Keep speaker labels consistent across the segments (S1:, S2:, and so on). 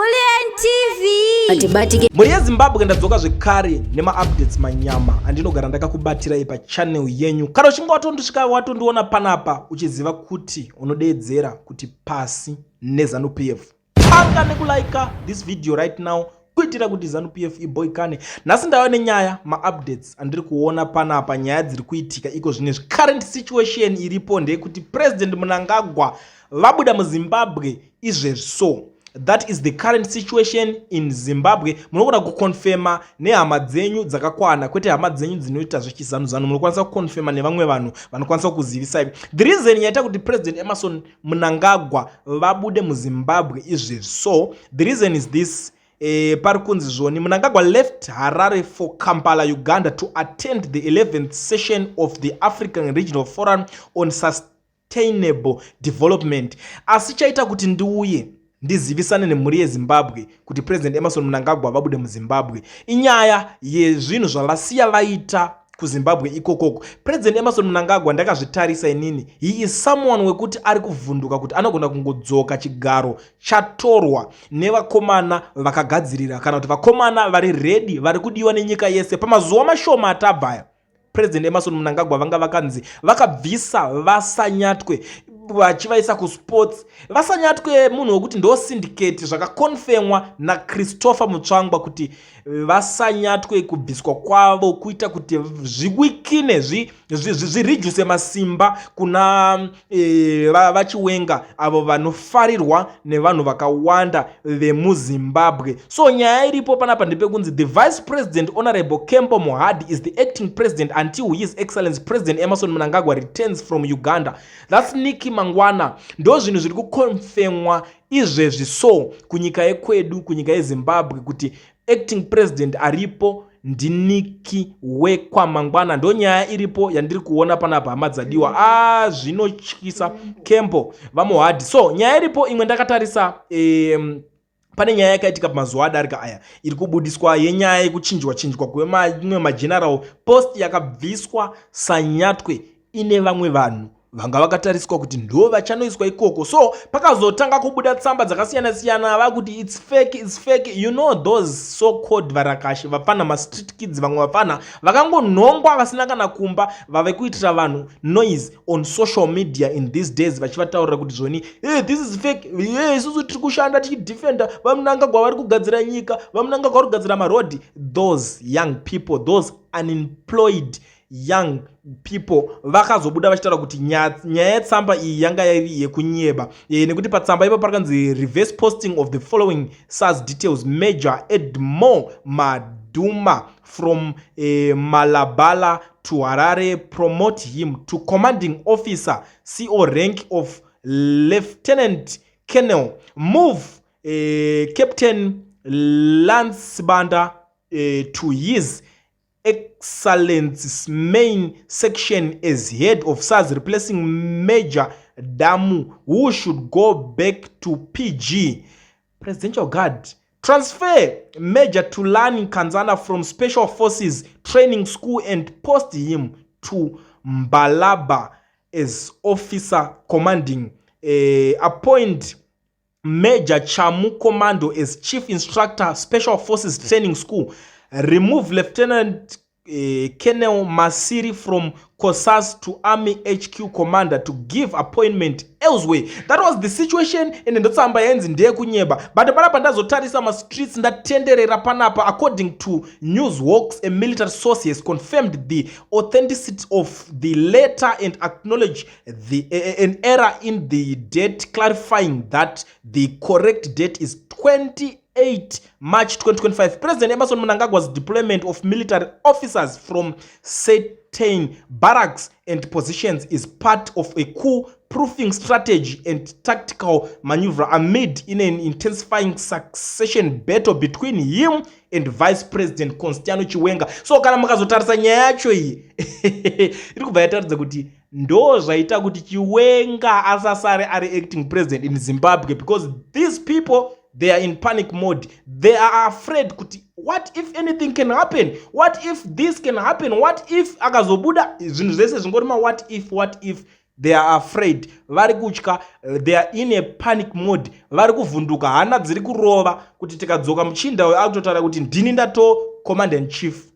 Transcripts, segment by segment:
S1: Kulliant TV.
S2: Atibatike.
S3: Mhuri yeZimbabwe, ndadzoka zvekare nemaupdates manyama andinogara ndakakubatirai pachannel yenyu. Kana uchinge watondisvika, watondiona panapa, uchiziva kuti unodeedzera kuti pasi neZANU PF. Tanga nekulaika this video right now kuitira kuti ZANU PF iboikane. Nhasi ndava nenyaya, maupdates andiri kuona panapa, nyaya dziri kuitika iko zvinezvi. Current situation iripo ndeyekuti President Mnangagwa vabuda muZimbabwe izvezvi. So that is the current situation in Zimbabwe. Munogona kuconfirma nehama dzenyu dzakakwana, kwete hama dzenyu dzinoita zvechizanuzanu. Munokwanisa kuconfirma nevamwe vanhu vanokwanisa kukuzivisai the reason yaita kuti President Emmerson Mnangagwa vabude muZimbabwe izvezvi. So the reason is this: pari kunzi zvoni Mnangagwa left Harare for Kampala, Uganda, to attend the 11th session of the African Regional Forum on Sustainable Development. Asi chaita kuti ndiuye ndizivisane nemhuri yeZimbabwe kuti President Emmerson Mnangagwa vabude muZimbabwe inyaya yezvinhu zvavasiya vaita kuZimbabwe ikokoko. President Emmerson Mnangagwa, ndakazvitarisa inini, he is someone wekuti ari kuvhunduka kuti anogona kungodzoka chigaro chatorwa nevakomana vakagadzirira, kana kuti vakomana vari ready, vari kudiwa nenyika yese. Pamazuva mashoma atabvaya, President Emmerson Mnangagwa vanga vakanzi vakabvisa vaSanyatwe vachivaisa kusports. VaSanyatwe munhu wekuti ndo syndicate, zvakaconfirmwa naChristopher Mutsvangwa kuti vaSanyatwe kubviswa kwavo kuita kuti zviweakene, zvireduce masimba kuna vaChiwenga, avo vanofarirwa nevanhu vakawanda vemuZimbabwe. So nyaya iripo panapa ndepekunzi the Vice President, Honorable Kembo Mohadi, is the acting president until His Excellence President Emmerson Mnangagwa returns from Uganda. That's Nicky Mangwana. Ndo zvinhu zviri kuconfirmwa izvezvi so kunyika yekwedu, kunyika yeZimbabwe, kuti acting president aripo ndiNicky wekwaMangwana. Ndo nyaya iripo yandiri kuona panapa, hama dzadiwa. A, zvinotyisa, Kembo vaMohadi. So nyaya iripo imwe ndakatarisa, pane nyaya yakaitika pamazuva adarika aya iri kubudiswa yenyaya yekuchinjwa chinjwa kwemamwe mageneral. Post yakabviswa Sanyatwe ine vamwe vanhu vanga vakatariswa kuti ndo vachanoiswa ikoko. So pakazotanga kubuda tsamba dzakasiyana siyana, vakuti it's fake, it's fake. You know those so called varakashi, vapfana, mastreet kids, vamwe vapfana vakangonhongwa vasina kana kumba, vave kuitira vanhu noise on social media in these days, vachivataurira kuti zvoni, hey, this is fake. Hey, isusu tiri kushanda tichidefenda vaMnangagwa, vari kugadzira nyika, vaMnangagwa vari kugadzira marodhi. Those young people, those unemployed young people, vakazobuda vachitaura kuti nyaya yetsamba iyi yanga iri yekunyeba, nekuti patsamba ipo parakanzi reverse posting of the following SAZ details: Major Edmore Maduma from Malabala to Harare, promote him to commanding officer, CO rank of lieutenant colonel, move Captain Lance Banda to His Excellence main section as head of SAZ, replacing Major Damu, who should go back to PG, Presidential Guard. Transfer Major Tulani Kanzana from Special Forces Training School and post him to Mbalaba as officer commanding. Appoint Major Chamu Commando as chief instructor, Special Forces Training School. Remove Lieutenant Colonel Masiri from COSAS to Army HQ commander to give appointment elsewhere. That was the situation, ende ndotsamba yainzi ndeyekunyeba. But panapa ndazotarisa mastreets, ndatenderera panapa. According to Newshawks, a military source has confirmed the authenticity of the letter and acknowledge an error in the date, clarifying that the correct date is 28 March 2025. President Emmerson Mnangagwa's deployment of military officers from certain barracks and positions is part of a coup proofing strategy and tactical maneuver amid in an intensifying succession battle between him and Vice President Constantino Chiwenga. So kana mukazotarisa nyaya yacho iyi, iri kubva yataridza kuti ndo zvaita kuti Chiwenga asasare ari acting president in Zimbabwe, because these people, they are in panic mode. They are afraid kuti what if anything can happen? What if this can happen? What if akazobuda? Zvinhu zvese zvingori ma what if, what if. They are afraid, vari kutya, they are in a panic mode, vari kuvhunduka, hana dziri kurova kuti tikadzoka muchinda uyo akutotaura kuti ndini ndato commander in chief.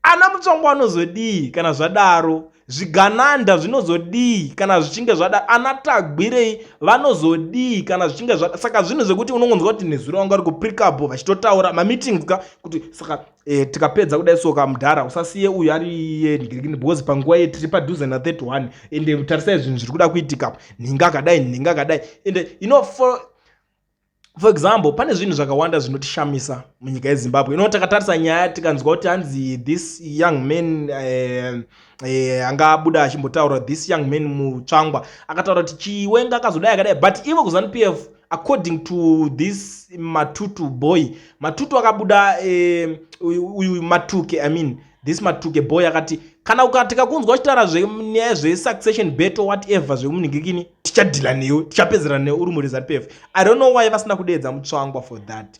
S3: Ana Mutsvangwa anozodii kana zvadaro? Zvigananda zvinozodii kana zvichinge zvadaro? Ana Tagwirei vanozodii kana zvichinge zvada? Saka zvinhu zvekuti unongonzwa kuti nezuro vanga vari kupricabo vachitotaura mameetings ka kuti saka eh, tikapedza kudai soka mudhara usasiye uyu ari iye ndigirikini because panguva ye tiri padhuze na 31 ende tarisai zvinhu zviri kuda kuitika, nhinga akadai, nhinga akadai, ende you know for example, pane zvinhu zvakawanda zvinotishamisa munyika yeZimbabwe. Ino takatarisa nyaya tikanzwa kuti hanzi this young man anga abuda achimbotaura, this young man Mutsvangwa akataura kuti Chiwenga akazodai akadai, but ivo kuZANU PF, according to this Matutu boy, Matutu akabuda, uyu Matuke, I mean this Matuke boy akati kana tikakunzwa uchitaura zvenyaya zvesuccession battle, whatever, zvemunhingikini, tichadhila newe, tichapedzera newe uri muri ZANU PF. I don't know why vasina kudeedza Mutsvangwa for that.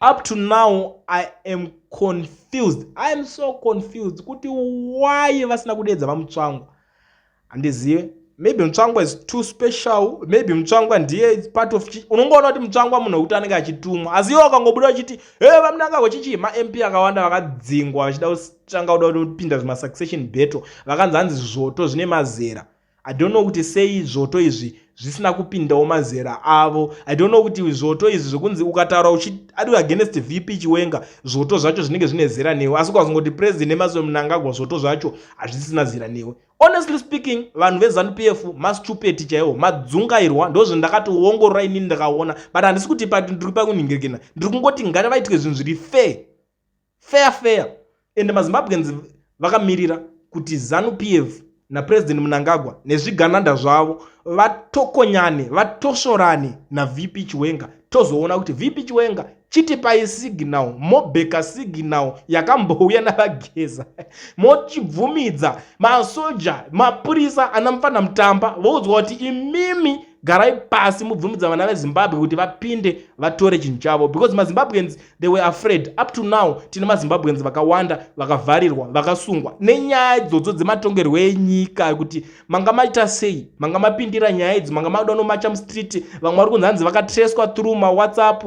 S3: Up to now I am confused, I am so confused kuti why vasina kudeedza vaMutsvangwa. Handizive, maybe Mutsvangwa is too special, maybe Mutsvangwa ndiye part of, unongoona kuti Mutsvangwa munhu wekuti anenge achitumwa, asi iwo akangobuda uchiti he vaMnangagwa chichi, maMP akawanda vakadzingwa vachida kutanga kuda kupinda zvimasuccession battle, vakanzi hanzi zvoto zvine mazera. I don't know kuti sei zvoto izvi zvisina kupindawo mazera avo. I don't know kuti zvoto izvi zvekunzi ukataura ari against VP Chiwenga, zvoto zvacho zvinenge zvine zera newe, asi ukazongoti President Emmerson Mnangagwa, zvoto zvacho hazvisina zera newe. Honestly speaking, vanhu veZANU PF mastupid chaiwo, madzungairwa. Ndozvandakatoongorora inini, ndakaona, but handisi kuti ndiri pakunhingirikina, ndiri kungoti ngati vaitwe zvinhu zviri fair, fair, fair. Ende maZimbabweans vakamirira kuti ZANU PF naPresident Mnangagwa nezvigananda zvavo vatokonyane, vatosvorane naVP Chiwenga, tozoona kuti VP Chiwenga chitipai signal, mobheka signal yakambouya navaGeza, mochibvumidza masoja, mapurisa, ana mufana mutamba voudzwa kuti imimi garai pasi, mubvumidza vana veZimbabwe kuti vapinde vatore chinhu chavo, because maZimbabweans, they were afraid. Up to now tine maZimbabweans vakawanda vakavharirwa, vakasungwa nenyaya idzodzo dzematongerwo enyika, kuti manga maita sei, manga mapindira nyaya idzi, manga mada nomacha mustreet. Vamwe vari kunzi hanzi vakatreswa through maWhatsApp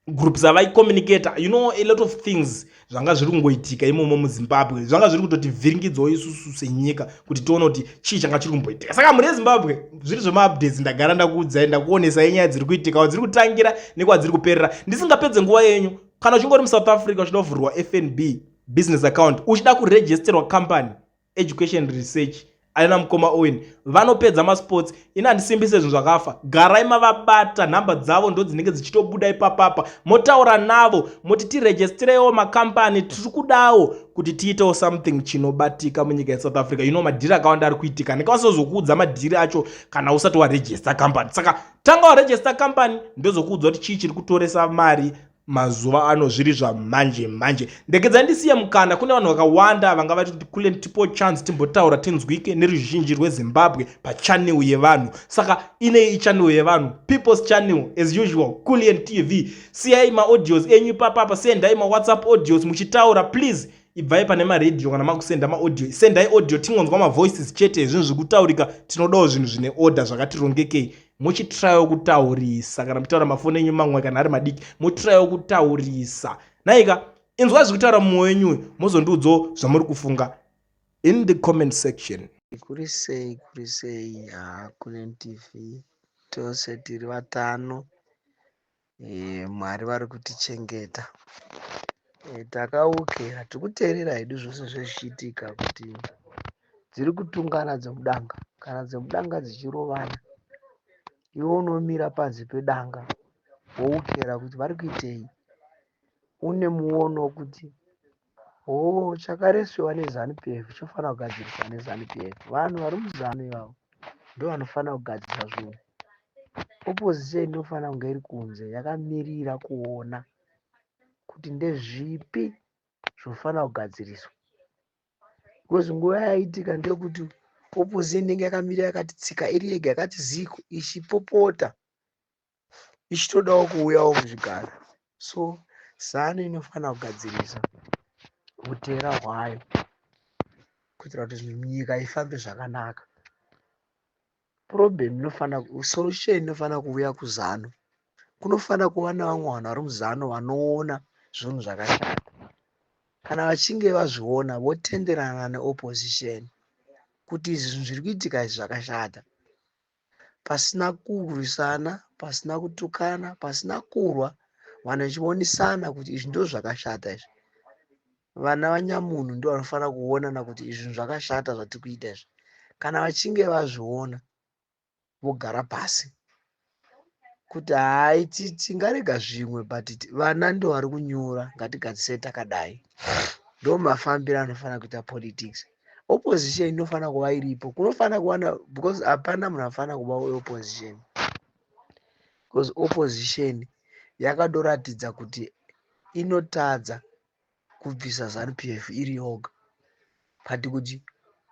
S3: groups avaicommunicata. You know, a lot of things zvanga zviri kungoitika imomo muZimbabwe zvanga zviri kutotivhiringidzawo isusu senyika kuti tione kuti chii changa chiri kumboitika. Saka mhuri yeZimbabwe, zviri zvemaupdates ndagara ndakuudzai, ndakuonesai nyaya dziri kuitikawo, dziri kutangira nekwadziri kuperera. Ndisingapedze nguva yenyu, kana uchingori muSouth Africa uchida kuvhurirwa FNB business account, uchida kuregisterwa company, Education Research aina mukoma Owen vanopedza masports. Ini handisimbise zvinhu zvakafa. Garai mavabata, nhamba dzavo ndo dzinenge dzichitobuda ipapapa, motaura navo, moti tiregistireiwo makambani, tiri kudawo kuti tiitewo something chinobatika munyika yeSouth Africa. You know, madhiri akawanda ari kuitika, ndikavasozokuudza madhiri acho kana usati waregister company. Saka tanga waregister company, ndozokuudza kuti chii chiri kutoresa mari mazuva ano zviri zvamanje manje. Ndegedzai ndisiye mukana kune vanhu vakawanda vanga vati kuti kule tipo chance timbotaura tinzwike neruzhinji rweZimbabwe pachannel yevanhu. Saka inei ichannel yevanhu, people's channel as usual, Culian TV. Siyai maaudios enyu ipapapa, sendai maWhatsApp audios muchitaura. Please ibvai pane maredhiyo kana makusenda maaudio, sendai audio tingonzwa mavoices chete, zvinhu zviri kutaurika. Tinodawo zvinhu zvine order, zvakatirongekei. Muchitrayawo kutaurisa kana muchitaura, mafoni enyu mamwe kana ari madiki, mutrayawo kutaurisa naika. Inzwa zviri kutaura mumwoyo wenyu, mozondiudzawo zvamuri kufunga in the comment section.
S1: Kuri sei, kuri sei? Haa, Kulen TV, tose tiri vatano. Mwari vari kutichengeta. Takaukira tiri kuteerera hedu zvose zvezvichiitika kuti dziri kutungana dzemudanga. Kana dzemudanga dzichirovana, iwe unomira panze pedanga woukera kuti vari kuitei. Une muono wekuti hoo, chakaresviwa neZANU PF chofanira kugadziriswa neZANU PF. Vanhu vari muZANU ivavo ndo vanofanira kugadzirisa zvinhu. Opposition inofanira kunge iri kunze yakamirira kuona kuti ndezvipi zvofanira kugadziriswa, because nguva yaitika ndeyekuti opposition inenge yakamira yakati tsika iri yega, yakati ziko, ichipopota, ichitodawo kuuyawo muzvigaro. So ZANU inofanira kugadzirisa utera hwayo. Kuitira kuti nyika ifambe zvakanaka. Problem inofanira, solution inofanira kuuya kuZANU. Kunofanira kuva nevamwe vanhu vari muZANU vanoona zvinhu zvakashata. Kana vachinge vazviona, votenderana neopposition kuti izvi zvinhu zviri kuitika izvi zvakashata. Pasina kurwisana, pasina kutukana, pasina kurwa, vanhu vachionisana kuti izvi ndo zvakashata izvi. Vana vanyamunhu ndo vanofanira kuonana kuti izvi zvinhu zvakashata zvatiri kuita izvi. Kana vachinge vazviona, vogara pasi kuti hai, tingarega zvimwe, but vana ndo vari kunyura, ngatigadzisei takadai. Ndo mafambiro anofanira kuita politics. Opposition inofanira kuva iripo, kunofanira kuva, because hapana munhu anofanira kuva weopposition, because opposition yakadoratidza kuti inotadza kubvisa ZANU PF iri yoga, but kuti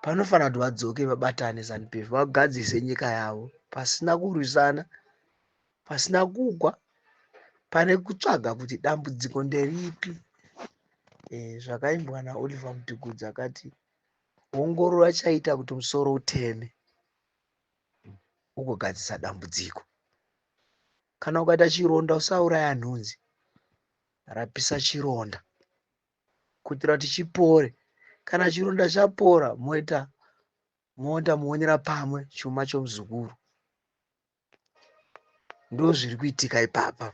S1: panofanira kuti vadzoke vabatane ZANU PF, vagadzise nyika yavo pasina kurwisana, pasina kugwa, pane kutsvaga kuti dambudziko nderipi. Zvakaimbwa naOliver Mtukudzi akati, "Ongorora chaita kuti musoro uteme, ugogadzisa dambudziko." Kana ukaita chironda, usauraya nhunzi, rapisa chironda kuitira kuti chipore. Kana chironda chapora, moita moenda muonera pamwe chuma chomuzukuru. Ndo zviri kuitika ipapa.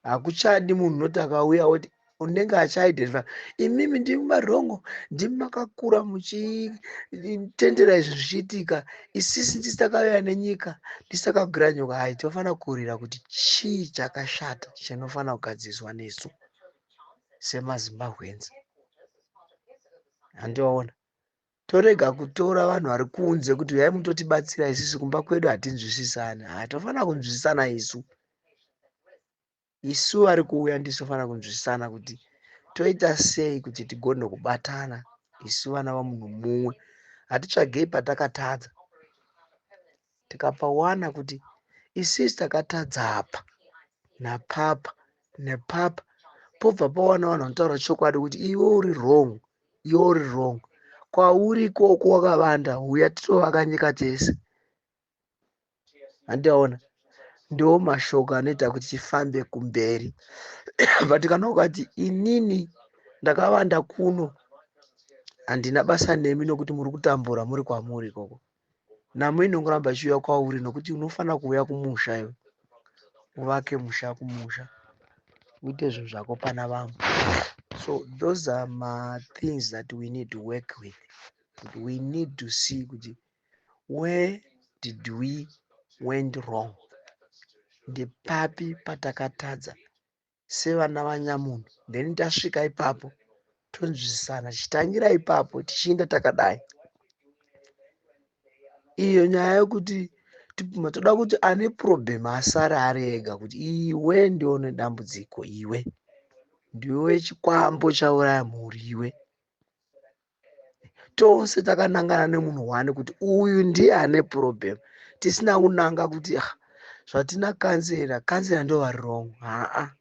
S1: Hakuchadi munhu unoti akauya oti unenge achiidentify, "Imimi ndimi marongo, ndimi makakura muchitendera izvi zvichiitika, isisi ndisi takauya nenyika, ndisi takagwira nyoka." Hai, tofanira kurira kuti chii chakashata chinofanira kugadziswa nesu semaZimbabweans. Handiwaona, torega kutora vanhu vari kunze kuti uyai mutotibatsira, isusu kumba kwedu hatinzwisisani. Ha, tofanira kunzwisisana isu. Isu vari kuuya ndisu tofanira kunzwisisana kuti toita sei kuti tigone kubatana isu vana vamunhu mumwe. Hatitsvagei patakatadza, tikapawana kuti isisi takatadza apa napapa nepapa, pobva pawana vanhu vanotaura chokwadi kuti iwe uri wrong, iwe uri wrong, kwauri ikoko wakavanda, uya titovaka nyika tese. Handiaona, ndo mashoko anoita kuti tifambe kumberi. But kana ukati, "Inini ndakavanda kuno, handina basa nemi nokuti muri kutambura muri kwamuri ikoko," namo inongoramba ichiuya kwauri, nokuti unofanira kuuya kumusha iwe, uvake musha kumusha, uite zvinhu zvako pana vamwe. So those are my things that we need to work with. We need to see kuti where did we went wrong, ndepapi patakatadza sevana vanyamunhu. Then tasvika ipapo, tonzwisisana, tichitangira ipapo, tichienda takadai. Iyo nyaya yekuti toda kuti ane problem asare ari ega, kuti iwe ndione dambudziko, iwe ndiwe chikwambo chauraya mhuri iwe, tose takanangana nemunhu one kuti uyu ndiye ane problem, tisina kunanga kuti, "Ah, zvatina kansela, kansela ndo vari wrong." Haa,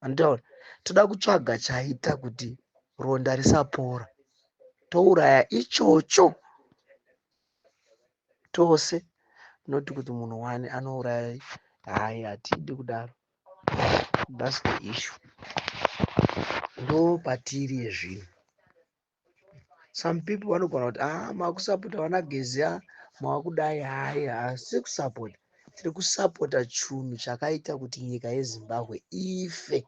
S1: anditaura, toda kutsvaga chaita kuti ronda risapora, touraya ichocho tose, noti kuti munhu one anouraya. Hai, hatidi kudaro. That's the issue, ndo patiri yezvinhu. Some people vanogona kuti, "Ah, makusapota vana Geza, makudai." Hai, hasi kusapota, tiri kusapota chunhu chakaita kuti nyika yeZimbabwe ife.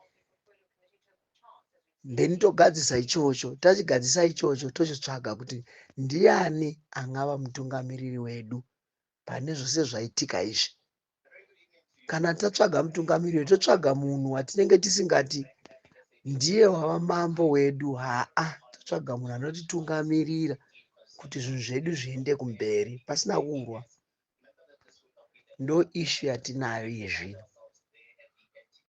S1: Then togadzisa ichocho, tachigadzisa ichocho, tochitsvaga kuti ndiani angava mutungamiriri wedu pane zvose zvaitika izvi. Kana tatsvaga mutungamiriri, totsvaga munhu watinenge tisingati ndiye wava mambo wedu. Haa, totsvaga munhu anotitungamirira kuti zvinhu zvedu zviende kumberi pasina kurwa. Ndo issue yatinayo iyezvino.